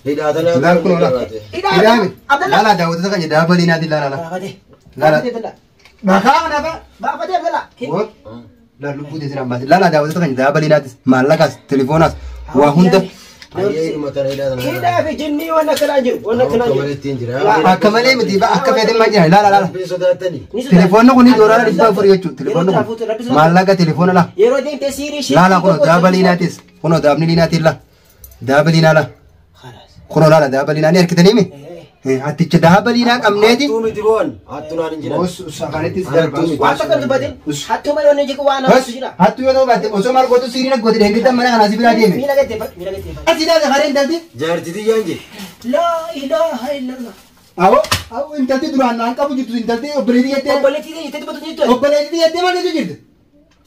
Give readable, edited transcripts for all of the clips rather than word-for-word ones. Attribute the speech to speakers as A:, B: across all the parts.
A: Hidhaa tanaa.
B: Laal kun oolaa. Hidhaami. Laalaa daawwattoota keenya daaba liinaati laala.
C: Baafatee.
B: Laala.
C: Abdalla.
B: Bakaa kana fa'a.
C: Baafatee Abdalla.
B: Laal lubbuu teessin ammaati. Laalaa daawwattoota keenya daaba liinaatis maallaqaas telefoonaas waa hunda.
A: Ayyee tana hidhaa tanaa.
C: Hidhaa fi jinnii waan akkanaa jiru. Waan akkanaa
A: Akka
C: jiru.
A: malee ittiin jira.
B: Akka malee miti akka feetin maal jira laala laala.
A: Rabbiin sodaattanii.
C: Ni sodaata.
B: Telefoonni kun doolaara 400 jechuudha. Telefoonni kun maallaqa telefoona la.
C: Yeroo deemtee siirii ishee.
B: Laala kunoo daaba liinaatis kunoo daabni liinaatiin la. Daaba liinaa la. Kunoo laala daaba liinaa ni harkitanii mi? Hatticha daaba liinaa qabneeti.
A: Hattuu miti boon. Hattuu naan hin jiran.
B: Afaanittis darba.
C: Waan takka dubbatin. Hattuu malee wanni jiru waan
B: Bas
C: namatti jira.
B: hattuu yoo ta'u baatte osoo maal gootu siiriin akka goote deengittan mana kanaa si biraa deeme.
C: Miila gatteeffadhu. Miila gatteeffadhu.
B: Asii daase haree intalti.
A: Jaartii tiyyaan jee.
C: Laa ilaaha illallah.
B: Awoo awoo intalti duraan naan qabu jirtu intalti obboleettii jettee.
C: Obboleettii jettee dubbatu jirtu.
B: Obboleettii jettee maal jechuu jirti?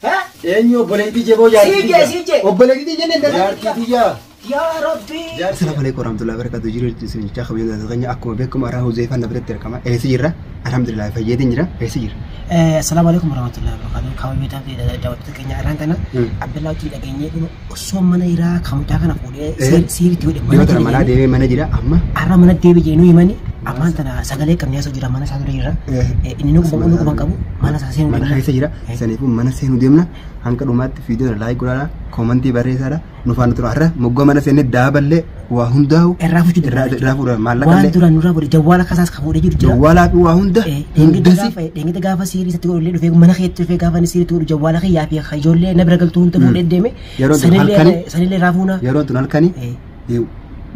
C: Haa?
A: Eenyu obboleettii jeboo jaartii
C: Siijee
A: tiyyaa.
C: siijee.
B: Obboleettii jenne intalti.
A: Jaartii tiyyaa.
C: Yaa Rabbi.
B: Assalamu alaikum warahmatullahi wabarakatuh. Jiru isin jechaa kabajamtoota keenya akkuma beekamu araa Huzeefaan na biratti argama. Eessa jirra? Alhamdulillah fayyeetiin jira. Eessa jira?
C: Assalamu alaikum warahmatullahi wabarakatuh. Kabajamtoota daawwattoota keenya irraan kana Abdallaa wajjin dhageenyee dhuma osoo mana iraa kamucaa kana fuudhee siiritti godhe
B: Dhiyoo tana manaa deemee mana jira amma.
C: Arra mana deebi jeenuu himani ammaan tana sagalee qabnee asoo jira mana isaa dura jira. Inni nu quban qabu mana isaa seenuu
B: Mana keessa jira. Saniifuu mana seenuu deemna. Hanga dhumaatti viidiyoo na laayik godhaadha. Koomantii barreessaadha. Nu faana tura. Har'a moggaa mana seennee daaballee waa hundaa'u.
C: Irraa fuudhuu
B: Irraa fuudhaa maallaqa
C: Waan
B: illee.
C: duraan nurraa godhe jawwaala kasaas kan fuudhee jiru jira.
B: Jawwaalaa fi waa hunda. Hundasi.
C: Dheengita gaafa siirii isatti godhu dhufee mana keetti dhufee gaafa inni siiriitti godhu jawwaala kiyyaa fi ijoollee na bira galtuu hunda fuudhee deeme.
B: Yeroo tun halkanii.
C: Sanillee raafuuna.
B: Yeroon tun halkanii.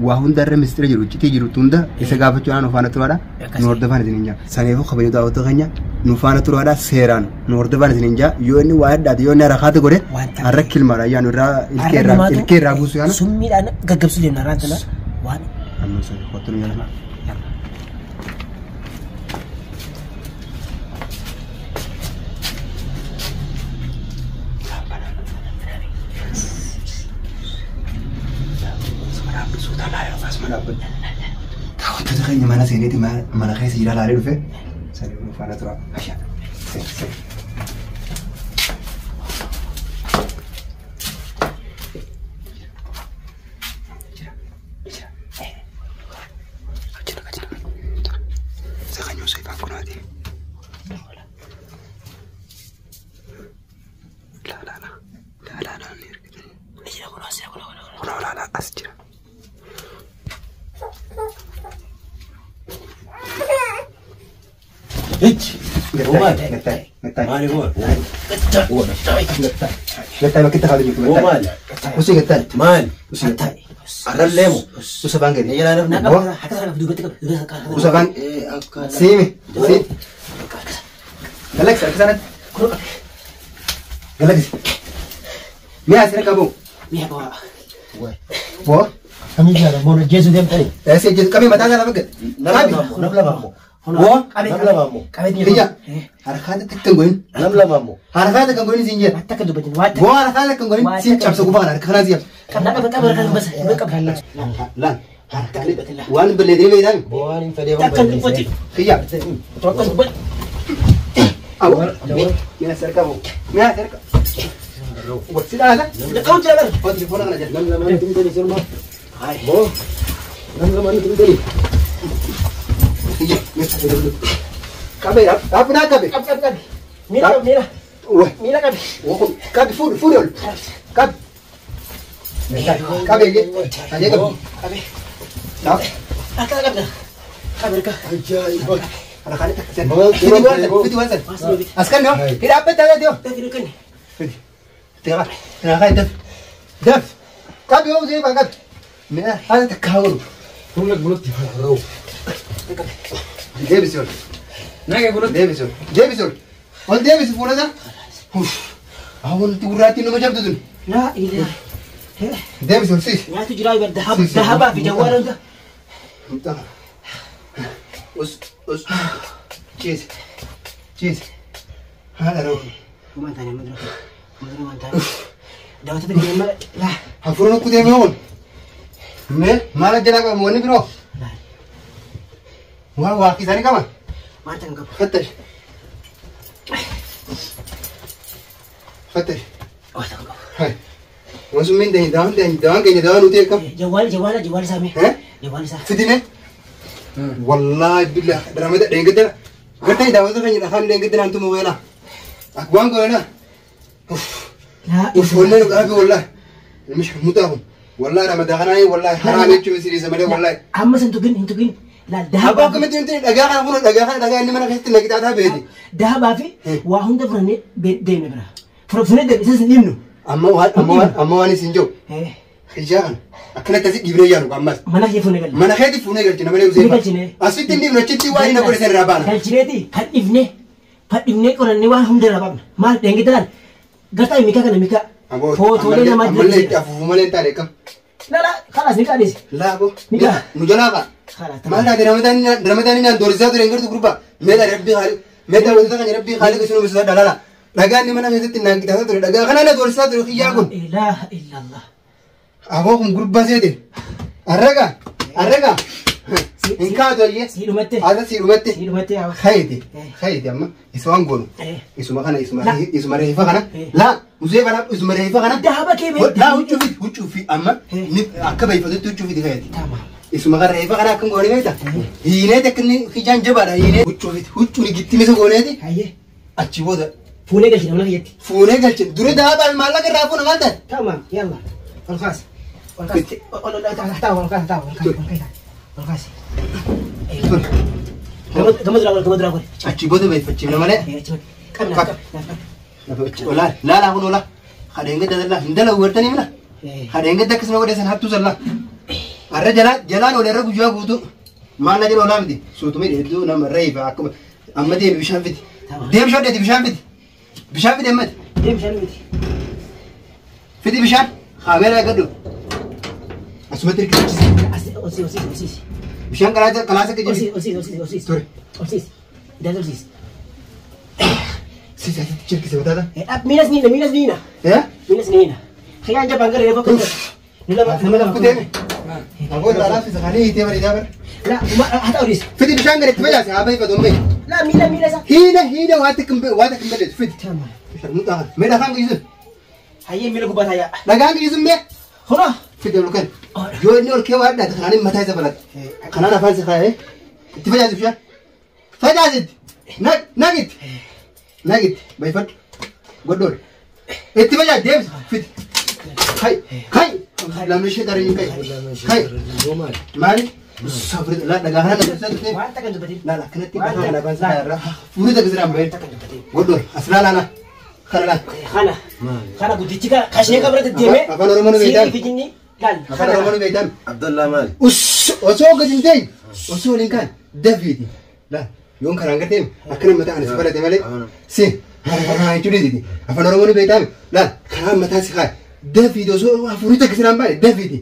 B: Waa hunda irra mistira jiru iccitii jiru hunda isa gaafachuudhaan nu faana turaadha.
C: Akkasii.
B: Nu hordofaan isin hin jaa. Saniifuu kabajamtoota daawwattoota keenya nu faana turaadha seeraan nu hordofaan isin hin jaa. Yoo inni waa addaate yoo inni harakaate godhe
C: Waan takka.
B: har'a kilmaadha yaa nu irraa ilkee irraa ilkee irraa buusu yaana.
C: Summiidhaan gaggabsuu deemna irraan tana waan.
B: Amma sun kottu nu yaala. Daawwattoota keenya mana seeneeti mana keessa jira laalee dhufe saniifuu nu faana turaa. Hashaa. Seen seen.
C: Jira kun as jira kun kun.
B: Kunoo laalaa as jira.
A: Hichi.
B: Gattaa'e gattaa'e gattaa'e.
A: Maali boon?
B: Gattaa'e bakki itti haala jirtu
A: Boo
B: gattaa'e.
A: maali?
B: Usii gattaa'e.
A: Maali?
B: Usii gattaa'e.
A: Arrallee moo?
B: Usa afaan gadi.
A: Ni jalaa nafni.
C: Akka sana qabu duubatti qabu.
B: Usa afaan. Siimi. Siimi. Galaksi harka sanatti. Galaksi. Mi'a asirra qabu.
C: Mi'a qaba.
B: Boo.
A: Kamii jaala moona jeesu deemtanii.
B: Eessa jeesu qabee mataa isaa lafa gad.
A: Nam lama ammoo. Nam lama ammoo.
B: Boo.
A: Nam lama ammoo.
C: Qabee
B: Kiyya. Harkaan takka hin goyin.
A: Nam lama ammoo.
B: Harkaan takka hin goyin siin jedha.
C: Waan takka dubbatin waan
B: Boo harkaan takka hin goyin siin cabsa gubaa kana harka kanaa siin cabsa.
C: Qabna qaba qaba harka dubbasa. Qaba.
B: Laan. Waan balleetanii beektaa
A: Boo waan hin fedhee
C: Takka dubbatin.
B: Kiyya.
C: Tokko dubbatin.
B: Awo. Mi'a asirra qabu. Mi'a asirra qabu. Waqti dhaala.
C: Qabu jira bara.
B: Boo telefoona kana jedha.
A: Nam lama nuti himtanii sirma. Boo. Nam lama nuti himtanii.
B: Kiyya. Mi'a asirra qabu. Qabee dhaabbanaa qabee.
C: Qabi qabi qabi. Miila qabi miila.
B: Wah.
C: Miila qabi.
B: Qabi fuudhi fuudhi ol. Qabi. Qabi eeyyee. Ajee qabi.
C: Qabi.
B: Dhaab.
C: Harka qabda. Qabi harka.
A: Ajaa'iba.
B: Harkaan takka sen.
A: Maal
B: Fidi waan san. Fidi waan san. As kan noo. Hidha dhaabbataa taatee.
C: Qabi kenni.
B: Fidi. Tigaa. Tigaa daf. Daf. Qabi yoo zeefa qabi. Mi'a haala takka haa godhu.
A: Fuula gulutti haa
B: Deebisi ol.
A: Naga gulutti.
B: Deebisi ol. Deebisi ol. Ol deebisi fuula isaa. Uff. Haa wanti gurraattiin nama jabdu tun.
C: Laa ilaaha.
B: Deebisi ol siis.
C: Nyaatu jira bar dahabaa fi jawwaala hunda.
B: Us us. Ciisi. Ciisi. Haadha roo.
C: Waan taane amma dura. Amma dura waan taane. Daawwattoota keenya amma laa.
B: Hafuura nutti deemee oolu. Mee maal ajjalaa qabamu wanni biroo? Waan waaqii isaanii qaban.
C: Waan takka qabu.
B: Fattash. Fattash.
C: Waan takka qabu.
B: Hai. Waan ta'e dawaan dawaan keenya dawaan nuti eegam.
C: Jawwaal jawwaala jawwaal isaa mee. Jawwaal isaa.
B: Fidine. Wallaahi billah ramada dheengadda. Gartee daawwata keenya afaan dheengadda naantu moobeela. Waan goona. Uff wallee nu dhaabi wallaahi. Mish mutaa kun. Wallaahi ramada kanaa wallaahi haraam jechuun siriisa malee wallaahi.
C: Ammas hin tuqin hin tuqin. Laal
B: Abbaa
C: dahabaa.
B: akkamitti wanti dhagaa kana kun dhagaa kana dhagaa inni mana keessatti naqixaataa beeti.
C: Dahabaa fi waa hunda fudhannee deemne bira. Fudhannee deemne isas hin dhibnu.
B: Amma waan amma waan isin jiru. Hijaa kana akkanatti asii dhiibnee yaalu ammas.
C: Mana kee fuunee galchine.
B: Mana keetti fuunee galchine malee
C: Ni galchine.
B: Asitti hin dhiibnu achitti waan inni godhe irraa baana.
C: Galchineeti kan dhibne kan dhibnee qorannee waan hunda irraa baafna. Maal dheengee laal gartaa mikaa kana mikaa. Footoolee namaa
B: Ammallee itti afuufu malee hin taane kam.
C: Lala kalaas ni qaadhisi.
B: Laabo.
C: Ni gaa.
B: Nu jalaa qaa.
C: Kalaas.
B: Maal taate ramadaanii naan doorsisaa ture hin gartu gurbaa. Meedha rabbii haali meedha wantoota kan rabbii haali isin uumsisaa dhalala. Dhagaan inni mana keessatti naan qixaasaa ture dhagaa kana na doorsisaa ture xiyyaa kun.
C: Ilaaha illallah.
B: Aboo kun gurbaa seete. Arraga arraga. Hin kaatu ayyee.
C: Si dhumatte.
B: Asa si dhumatte.
C: Si dhumatte yaa.
B: Haydi haydi amma isa waan goonu. Isuma kana isuma reefa kana. Laa musee kana isuma reefa kana.
C: Dahaba kee beekte.
B: Laa huccuu fi amma akka beeyfatutti huccuu fi fayyadi.
C: Tamam.
B: Isuma kana reefa kana akkam goone beekta. Hiineeti akka inni hijaan jabaadha hiinee. Huccuu fi huccuun gittimi isa gooneeti.
C: Hayyee.
B: Achi booda.
C: Fuunee galchine mana keetti.
B: Fuunee galchine dura dahabaa maallaqa irraa fuuna maal ta'e.
C: Tamam yalla. Ol kaasi. Ol kaasi. Ol ol taa ol kaasi taa ol kaasi ol kaasi. Ol kaasi. Gama duraa gama duraa godhe.
B: Achi booda beeyfachiifna malee.
C: Qabna qabna.
B: Olaa laalaa kun olaa. Hadheen gadda dallaa hin dalagu gartanii mina. Hadheen gadda akkasuma godhe san hattuu sallaa. Arra jalaan oole irra guyyaa guutuu. Maal na jedhu olaa miti. Suutumee hedduu nama reefa akkuma amma deemi bishaan fiti. Deemi shodheeti bishaan fiti. Bishaan fidi ammati.
C: Deemi bishaan miti.
B: Fidi bishaan. Kaameeraa eeggadhu. Asumatti hirkisiisi.
C: Olsiisi olsiisi olsiisi.
B: Bishaan qalaasa akka jiru.
C: Olsiisi olsiisi olsiisi.
B: Ture.
C: Olsiisi. Daal olsiisi.
B: Sisi asitti jirkise mataata.
C: Miilas niina miilas niina. Miilas niina. Xiyyaan jabaan gara reefa kun. Nama lama
B: Kuteeme. Aboo irraa laafisa kan hiitee bareedaa bara.
C: La haa ta'u dhiisi.
B: Fidi bishaan gara itti facaase haa baay'ifatu ammee.
C: La miila miila isaa.
B: Hiina hiina waa takka hin balleessu fidi. Bishaan mee dhagaan gijjisun.
C: Hayyee miila gubbaa taayaa.
B: Dhagaan gijjisun mee.
C: Horaa.
B: Fidi ol kan. Yoo inni ol kee waa addaate kanaan mataa isa balata. Kanaan afaan si kaayee. Itti facaase bishaan. Facaasitti. Nagitti. Nagitti baay'ifadhu. Godhool. Itti facaase deemsi fidi. Kai kai. Lamni ishee daree kai. Kai. Maali? Sabri la dhagaa kana dhagaa.
C: Waan takka hin dubbatin.
B: Laala akkanatti dhagaa kana afaan isaa irraa furii takka siraan bahee. Godhool as laala kana laala.
C: Kana kana guddichi kashee qabra deemee.
B: Afaan Oromoo nu beektan.
C: Siirii fi jinni laal.
B: Afaan Oromoo nu beektan.
A: Abdallaa maali?
B: Osoo gadi hin ta'in osoo waliin kaan dafiiti. Laal yoon karaan gartee akkana mataa anis barate malee si jechuun dhiisiti. Afaan Oromoo nu beektan laal karaan mataa si kaa'e dafiiti osoo afurii takka siraan baane dafiiti.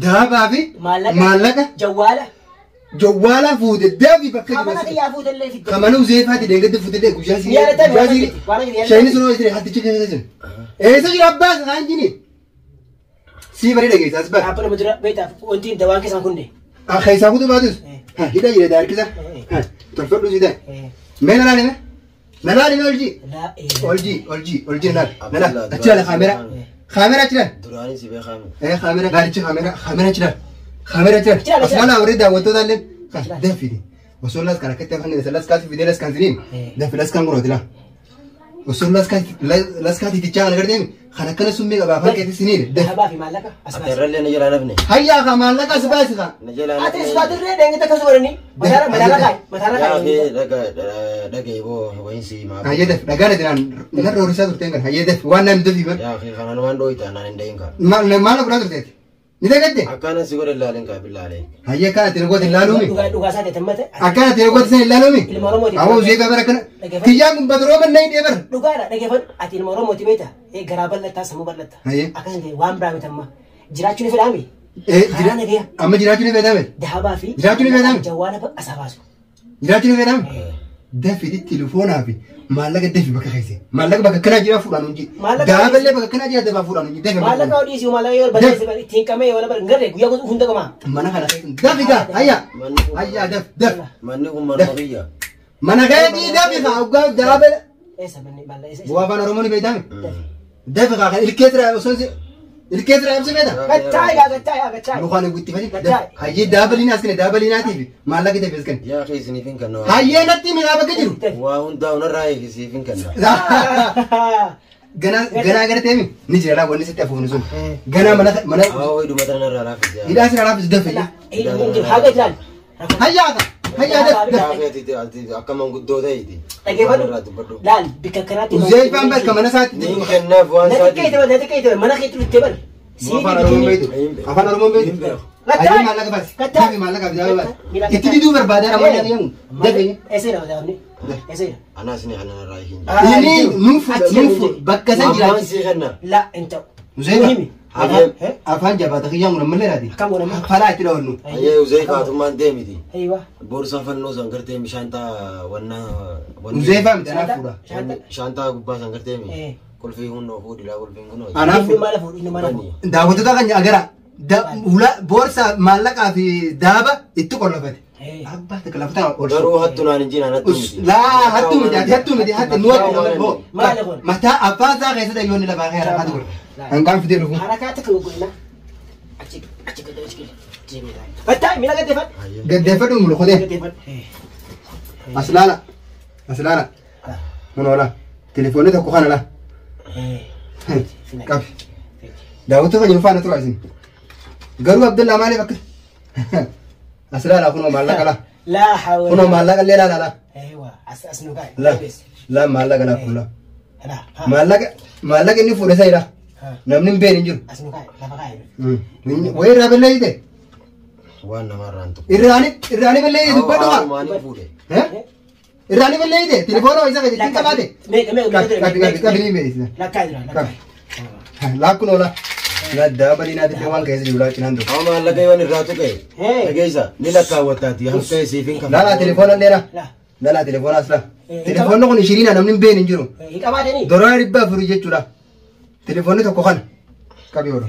B: Daabaa fi maallaqa
C: jawwaala.
B: Jawwaala fuute dafi bakka
C: Kamana kiyyaa fuutellee fidde.
B: Kamana uzeefaati deengatti fuutellee guyyaa sii.
C: Yaadatan waan akka
B: Shayini sun hojii hattichi keessa jiru. Eessa jira abbaas kaan jini? Sii bareeda geessa as bara.
C: Dhaabbata dura beektaaf wanti dawaan keessaan kunne.
B: Keessaa kutu baatus. Hidha jira daarkisa. Tolfadhu si ta'e. Mee na laalime? Na laalime oljii. Oljii oljii oljii na laal. Na laal. Achi laala kaameraa. Kaameraa achi laal.
A: Duraanis si beekamu.
B: Kaameraa gaarichi kaameraa kaameraa achi laal. Kaameraa achi laal. As laala warri daawwattoota illee. Dafidi. Osoo las kan akkatti afaan keessa las kaasi fidee las kan siniin. Dafi las kan kunooti laa. Osoo las kaati tichaa kana gartee kan akkana summii qaba afaan keessa siniin.
C: Dahabaa fi maallaqa as
A: Ati
C: baasi.
A: irrallee na jalaa nafne.
B: Hayyaa ka maallaqa as baasi ka.
A: Na jalaa
C: Ati isfaatirree dheengite akkas godhanii mataarra kaa'i mataarra
A: Yaa
C: kaa'i.
A: fi dhagaye boo wayiinsi maa.
B: Hayyee dafi dhagaan ati naan narra horisaa turteen kan hayyee dafi waan naan dafi bar.
A: Yaa fi kanaan waan dhooyta naan hin dahin kaa.
B: Maal godhaa turteeti? Ni dagadde?
A: Akkana si godhe ilaaleen kaa billaalee.
B: Hayyee akkana ati goota hin laaluumi.
C: Dhugaa isaa ta'e mate.
B: Akkana ati goota sana hin laaluumi.
C: Ilma Oromooti.
B: Awwa uzee bara akkana. Kiyyaan kun badiroo manneen dhee bara.
C: Dhugaadha dhageeffadhu ati ilma Oromooti beekta garaa bal'attaa sammuu bal'atta.
B: Hayyee.
C: Akkas hin ta'e waan biraa miti amma jiraachuu ni fedhaami. Karaa nagaya.
B: Amma jiraachuu ni fedhame.
C: Dahabaa fi
B: Jiraachuu ni fedhame.
C: Jawwaala asaa baasu.
B: Jiraachuu ni fedhame. Dafidi telefoonaa fi maallaqa dafi bakka keessa. Maallaqa bakka kanaa jira fuudhaan hundi. Daaballee bakka kanaa jira dafaa fuudhaan hundi. Dafi
C: Maallaqa odii maallaqa yoo balleesse ittiin qabee yoo bara garee guyyaa hunda qabaa.
B: Mana kana keessa dafi gaa hayyaa. Hayyaa daf daf.
A: Manni kun manuma kiyya.
B: Mana keetii dafi gaa hoggaa daabala.
C: Eessa manni maallaqa eessa?
B: Bu'aa afaan Oromoo ni beektaame. Dafi gaa kan ilkee tura osoo Ilkee sirraa cabsuu feeta?
C: Gachaay gaa gachaay gaa gachaay.
B: Lukaan itti fadi. Hayyee daabaliin as kenne daabaliinaatiif maallaqa itti fees kenne.
A: Yaa isiniif hin kennu.
B: Hayyee natti miidhaa bakka jiru.
A: Waa hundaa hunarraa eegisiif hin kenna.
B: Ganaa ganaa gartee mi ni jira laa wanni sitti afuufnu sun. Ganaa mana mana
A: Haa wayii dhuma tana narraa laafis.
B: hidhaa sirraa laafis dafe.
C: Haga ilaali.
B: Hayyaa ka hayyaa daf daf.
A: Yaa akka manguddoo ta'eeti.
C: Dhaggeeffadhu. Laal bikka kanaatti.
B: Uzeefaan bakka mana isaatti.
A: Ni kennaaf waan
C: Na
A: isaati.
C: xiqqeete na xiqqeete mana keetti dhuftee bal.
B: Afaan Oromoon beektu. Afaan Oromoon beektu. Hayyee maallaqa baasi. Dafi maallaqa bitaa baasi. Itti diduu barbaadaa nama nyaata dafe.
C: Eessa jira daafni? Eessa jira?
A: Anaas ni kana narraa hin.
B: Inni nuuf nuuf bakka san
A: Ammaan
B: jiraachisa.
A: sii kenna.
C: La hin ta'u.
B: Uzeefa.
A: Hayyee.
B: Afaan jabaata kiyyaan kun ammallee raati.
C: Akkam godhama?
B: Falaa itti dhawannu.
A: Hayyee Uzeefaatummaan deemiti.
C: Eeywa.
A: Boorsaa fannoo san gartee shaantaa wannaa.
B: Uzeefaa miti anaaf fuudha.
A: Shaantaa gubbaa san gartee mi. Qulfii hunnoo fuudhilaa qulfiin kunoo.
B: Anaaf
C: Inni
B: fuudha.
C: maala fuudhu inni maala fuudhu.
B: Daawwattoota kan agara boorsaa maallaqaa fi daaba itti qollofate. Abbaa takka lafa tana ol.
A: Garuu hattu naan hin jiran hattu miti.
B: Laa hattuu miti ati hattuu miti hatti nu hattu boo.
C: Maali kun?
B: Mataa abbaa isaa keessatti ayyoonni lafaa kee harakaatu godhe. Hanqaan fidee dhufu.
C: Harakaa takka goggolina. Achi achi gadi achi gadi. Deemee taa'e. Fattaa miila gaddeeffadhu.
B: Gaddeeffadhu mul'ukutee.
C: Gaddeeffadhu.
B: As laala. As laala. Kun oola. Telefoonni tokko kana laa. Qabi. Daawwattoota kan jiru faana tura isin. Garuu Abdullaa maaliif akka as laala kunoo maallaqa laa.
C: Laa hawla.
B: Kunoo maallaqa illee laala laa.
C: Eeywa as as nu gaa'e.
B: Laa laa maallaqa laa kun laa.
C: Laa.
B: Maallaqa maallaqa inni fuudhe isa jira. Namni hin beekne hin jiru.
C: As nu gaa'e lafa gaa'e.
B: Wayii irraa balleessite.
A: Waan namarraa hin tuqu.
B: Irraani irraani balleessite dubbadhu haa.
A: Maaliif fuudhe?
B: Irraani balleessite telefoona isa keessatti qabaate.
C: Meeqa meeqa
B: Qabi qabi qabi qabi ni beeksisa.
C: Lakkaa jira lakkaa.
B: Qabi. Laa kun oola. Laa dabalii naati waan keessa jiru laa cinaan tokko.
A: Haa maallaqa yoon irraa tuqe. Dhageessa ni lakkaawwattaati harka isiif hin
B: Laa laa telefoona illee laa.
C: Laa.
B: Laa laa telefoona as laa. Telefoonni kun ishiriina namni hin beekne hin jiru.
C: Hin qabaatanii.
B: Doraa 400 jechuudha. Telefoonni tokko kana. Qabi oolu.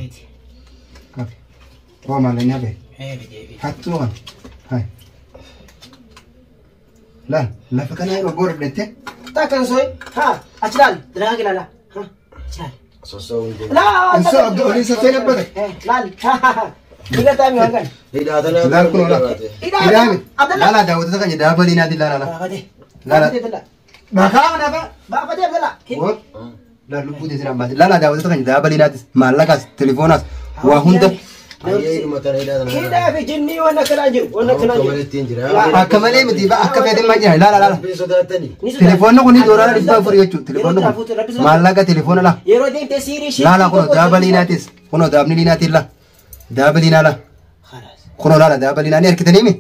B: Qabi. Koo maallaqni hafe. Hattuu kana. Hai. Laal lafa kana yeroo boora fudhatte.
C: Takkan soy. Ha achi laal dalagaa kee laala. Ha achi laal.
A: Sossoo'uun deemu.
C: Laa.
B: Olin sossoo'ee dhabbate.
C: Laal. Dhiiga taa'ame waan kana.
A: Hidhaa tanaa.
B: Laal kun oola. Hidhaa miti. Laalaa daawwattoota kan jedhu dabalii naati laala laa.
C: Baafatee.
B: Laala.
C: Baafatee.
B: Bakaa kana fa'a.
C: Baafatee Abdallaa.
B: Laal lubbuu teessee baate. Laalaa daawwattoota kan jedhu dabalii naatis maallaqaas telefoonaas waa hunda.
A: Hayyee dhuma tana hidhaa tana.
C: Hidhaa fi jinnii waan akkanaa jiru. Waan akkanaa
A: Akka
C: jiru.
A: malee ittiin jira.
B: Akka malee miti akka feetin maal jira laala laala.
A: Rabbiin sodaattani.
B: Telefoonni kun doolaara 400 jechuudha. Telefoonni kun maallaqa telefoona laa.
C: Yeroo deemtee siirii shii.
B: Laala kunoo daabalii naatis kunoo daabni liinaatiin laa. Daabalii naa laa. Kunoo laala daabalii naa ni harkitanii mi?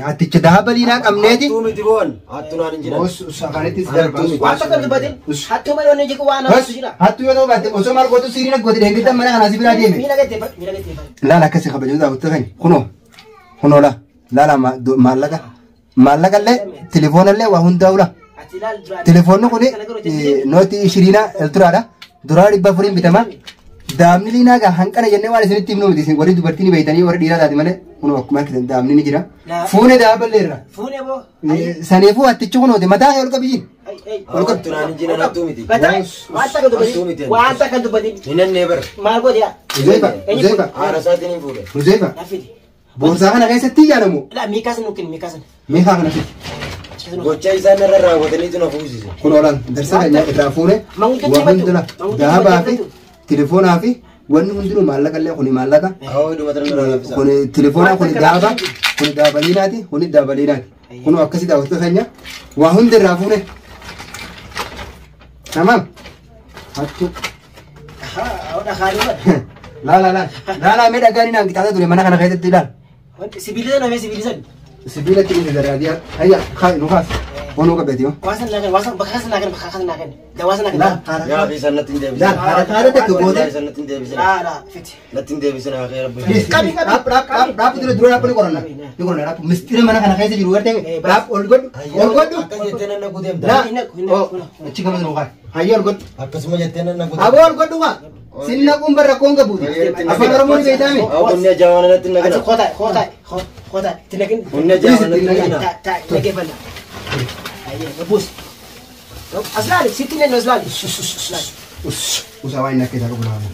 B: Hatticha daabalii naa qabneeti.
A: Hattuu miti boon. Hattuu naan hin jiran.
B: Afaanittis darba.
C: Waan takka dubbatin. Hattuu malee wanni jiru waan namatti jira.
B: Hattuu yoo ta'u baatte osoo maal gootu siiriin goote deengittan mana kanaa si biraa deeme.
C: Miila gaddeeffadhu. Miila gaddeeffadhu.
B: Laala akkasii kabajuu daawwattoo kan kunoo kunoo laa laala maallaqa maallaqa illee telefoona illee waa hundaa'u laa.
C: Ati laal duraan.
B: Telefoonni kun nootii ishiriina elturaadha. Duraa 400 bitama. Daamni liinaa gaa hanqana jennee waan isinitti himnu miti isin warri dubartii ni beeytanii warri dhiiraa taate malee kunoo akkuma argitan daamni ni jira. Fuune daaballeerra.
C: Fuune boo.
B: Saniifuu hattichi kunooti mataa kee ol qabiyyiin.
A: Hattuu naan hin jiran hattuu miti.
C: Waan takka dubbatin. Waan takka dubbatin.
A: Hin hannee bara.
C: Maal goote yaa?
B: Uzeefa Uzeefa
A: Haara isaatiin hin fuudhe.
B: Uzeefa
C: Lafiti.
B: boorsaa kana keessatti ijaaramu.
C: La miikaa sana nukin miikaa sana.
B: Meeqaa kana fiti.
A: Gocha isaan irra raawwataniitu na fuusise.
B: Kun oolan darsa kan irraa fuune waa hundina daabaa fi telefoonaa fi wanni hundinuu maallaqa illee kuni maallaqa.
A: Haa dhuma tana narraa laafisa.
B: Kuni telefoonaa kuni daaba kuni daabaliinaati kuni daabaliinaati. Kun akkasii daawwattoota keenya waa hundi irraa fuune. Tamaam. Hattuu. Laa laa laa laa laa mee dhagaan inni hanqixaata ture mana kana keessatti ilaal.
C: Sibiila sana mee sibiila sana.
B: Sibiilatti inni daraadiyaa. Hayya kaa nu kaas. Onuu qabeeti yoo.
C: Waasan naa kenna waasan bakka kasan naa kenna bakka kasan naa kenna. Dawaasa naa kenna.
B: Laa
A: Yaa fi isaan natti hin deebisin.
B: Laa haala takka goote.
A: Yaa isaan natti hin deebisin.
C: Laa laa fiti.
A: Natti hin deebisin haa khayr rabbi.
C: Qabi qabi.
B: Raap raap raap raap dura dura raap ni qoranna. Ni qoranna raap mistira mana kana keessa jiru gartee raap ol godhu ol godhu.
A: Akkas jettee nan naquu deemta.
B: Laa
C: Hin naqu hin naqu.
B: achi gama nu kaa. Hayya ol godhu.
A: Akkasuma jettee nan naquu
B: Aboo ol godhu kaa. Sinna kun barra koon qabuuti. Afaan Oromoo ni beektaami.
A: Haa bunni ajaa'ibaa natti hin
C: Ati
A: naqina.
C: kootaa kootaa kootaa itti naqin.
A: Bunni ajaa'ibaa natti hin naqina.
C: Ta ta naqeeffannaa. Ayyee buus. As laali sitti neennu as laali.
B: Usaa waan inni akka isaa qabu laala.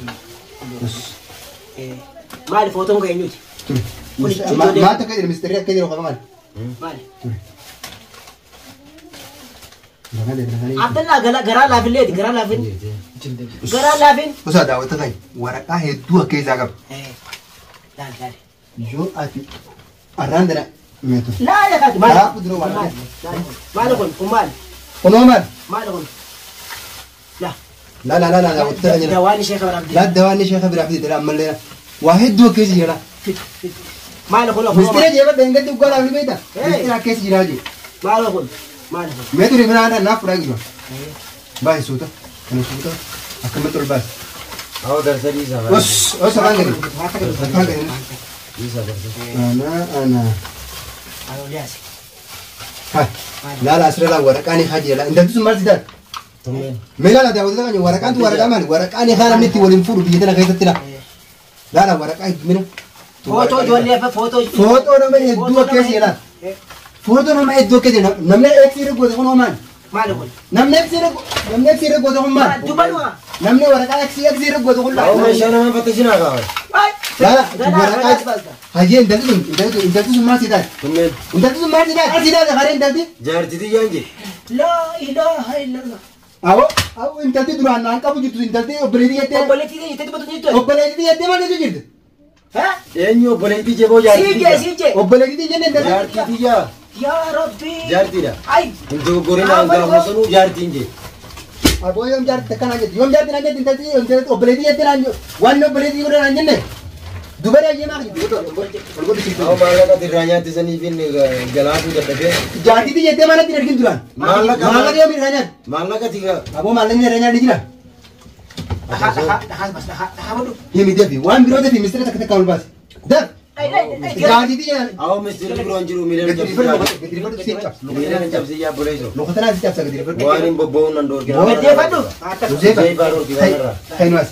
C: Maali footoon kee eenyuti?
B: Maal akka jedhu ministeerri akka jedhu qaba maali?
C: Maali? Abdallaa garaa laafilleeti garaa laafin. Garaa laafin.
B: Osoo daawwata ta'e waraqaa hedduu akka isaa qaba.
C: Laal laal.
B: Yoo ati arraan dana meetu.
C: Laal kaati maali? Maali kun kun maali?
B: Kunoo maali?
C: Maali kun? Laa.
B: La la la la daawwata ta'e jira.
C: Dawaan ishee kabiraaf
B: La dawaan ishee kabiraaf jira ammallee waa hedduu akka keessa jira.
C: Maali kun?
B: Ministeera jeebadha hin gaddi uggaalaa fi beekta. Ministeera akka keessa jira jee.
C: Maali kun? Maali kun?
B: Meetu rifinaa naaf fudhaa jiru. Baay'ee suuta. Kana suuta. Akkamatti ol baase.
A: Awo darsadii isaa.
B: Os os afaan gadi. Afaan gadi. Ana ana.
C: Arooliyaas.
B: Ha. Laala asirra waraqaan haa jira. Intalti sun maal si taate? Mee laala daawwattoota keenya waraqaan tu waraqaa maali? Waraqaan haa namni itti waliin fuudhu biyya tana keessatti laa. Laala waraqaa heddumina.
C: Footoo ijoollee footoo.
B: Footoo nama hedduu akka keessa jira. Footoo nama hedduu akka jira. Namni eegsii irra goote kun maali?
C: Maali kun?
B: Namni eegsii irra goote kun maali?
C: Dubaluma.
B: Namni waraqaa eegsii irra goote kun
A: Awo meeshaa nama fattashinaa kaawwa.
B: Laala waraqaa hayyee intalti sun intalti sun maal si taate?
A: Kunneen.
B: Intalti sun maal si taate? Maal si taate haree intalti?
A: Jaartitii jaan jee.
C: Laa ilaaha illallah.
B: Awo awo intalti duraan naan qabu jirtu intalti obboleettii jettee.
C: Obboleettii jettee dubbatu jirtu.
B: Obboleettii jettee maal jechuu jirtu?
A: Eenyu obboleettii jeboo jaartitii.
C: Siijee siijee.
B: Obboleettii jenne intalti.
A: Jaartitii jaa.
C: Yaa Rabbi.
A: Jaartiidha.
C: Ay.
A: Hin dogoggorin hanga sanuu jaartiin jee.
B: Aboo yoom jaarti akkanaa jetti yoom jaarti naan jetti intalti intalti obboleettii jettee naan waan obboleettii godhan naan jenne. Dubara hayyee maal jirtu? Ol godhu siif.
A: Awo maallaqa irraa nyaattisanii fi galaatuu dadhabee.
B: Jaartitii jettee maalatti hin argin duraan?
A: Maallaqa
B: Maallaqa yoom irraa nyaatti?
A: Maallaqa tiga.
B: Aboo maallaqni irraa nyaatti jira?
C: Dhahaa bas dhahaa godhu.
B: Himi defi waan biroo defi ministeera takka takka ol baase. Def. Jaartitii jedhan.
A: Awo ministeerri biroo hin jiru miilaan cabsi. Miilaan cabsi yaa boleeso.
B: Lokotanaa si cabsa gadi rifadhu.
A: Waan hin bobba'uun nan dhoorkina.
C: Gaddeeffadhu.
A: Zeefaa dhoorkina irraa.
B: Kainuas.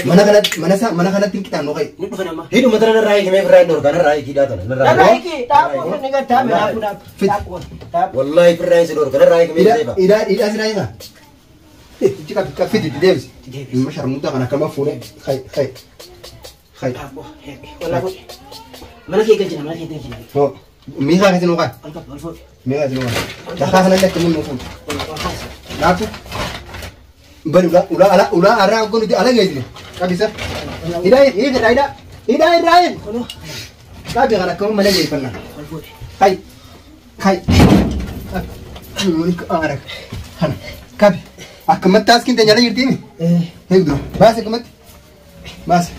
B: Mana kanatti mana isaa mana kanatti hin qixaannu qayi.
C: Ni dhufa nama.
A: Hidhuma tana narraa hiikimee firraa hin dhoorkaa narraa hiikii tana narraa.
C: Narraa hiikii dhaabuu ni gartaa dhaabuu dhaabu.
A: Wallaahi firraa hin si dhoorka narraa hiikimee zeefa.
B: Hidhaa hidhaa siraa hiikaa. Itti qabi fidi deebisi. Ilma sharmuutaa kana akkama fuudhee khayi khayi khayi.
C: Mana kee galchina mana kee galchina.
B: Hoo miikaa keessi nuuqaa.
C: Ol qabi ol fuudhi.
B: Miikaa keessi nuuqaa. Dhakaa kanallee akkamiin nuu fuudhu. Laatu. Bani ulaa ulaa ala ulaa arraa goonu ala geessine. Qabisa. Hidhaa hiika hidhaa hidhaa irraa hin. Qabi kana akkama mana geeffannaa.
C: Ol fuudhi.
B: Khayi khayi. Kana qabi. Akkamatti taaskiin teenya ala jirtiimi? Eegduu baase akkamatti baase.